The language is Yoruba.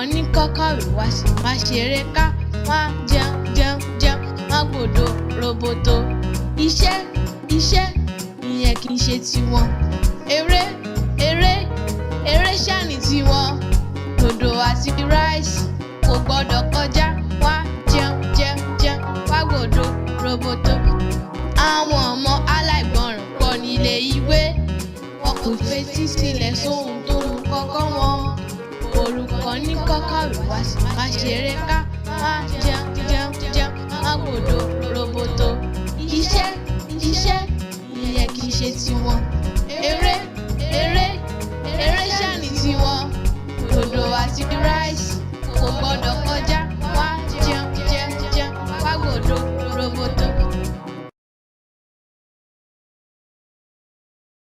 Olùkọ́ ní kó kàwé, wá sì máa ṣeré ká, wá jẹun jẹun jẹun, wá gbòdo roboto. Iṣẹ́ iṣẹ́, ìyẹn kì í ṣe tiwọn. Eré eré eré ṣáà ní tiwọn. Dòdò àti rice kò gbọ́dọ̀ kọjá, wá jẹun jẹun jẹun, wá gbòdo roboto. Àwọn ọmọ aláìgbọràn pọ̀ nílé ìwé, wọn kò fetí sílẹ̀ sóhun tó ń kọ́kọ́ wọn. Olùkọ́ ní kó kàwé, wá sì máa ṣeré ká, wá jẹun jẹun jẹun, wá gbòdo roboto. Iṣẹ́ iṣẹ́, ìyẹn kì í ṣe tiwọn. Eré eré eré ṣáà ní tiwọn. Dòdò àti rice.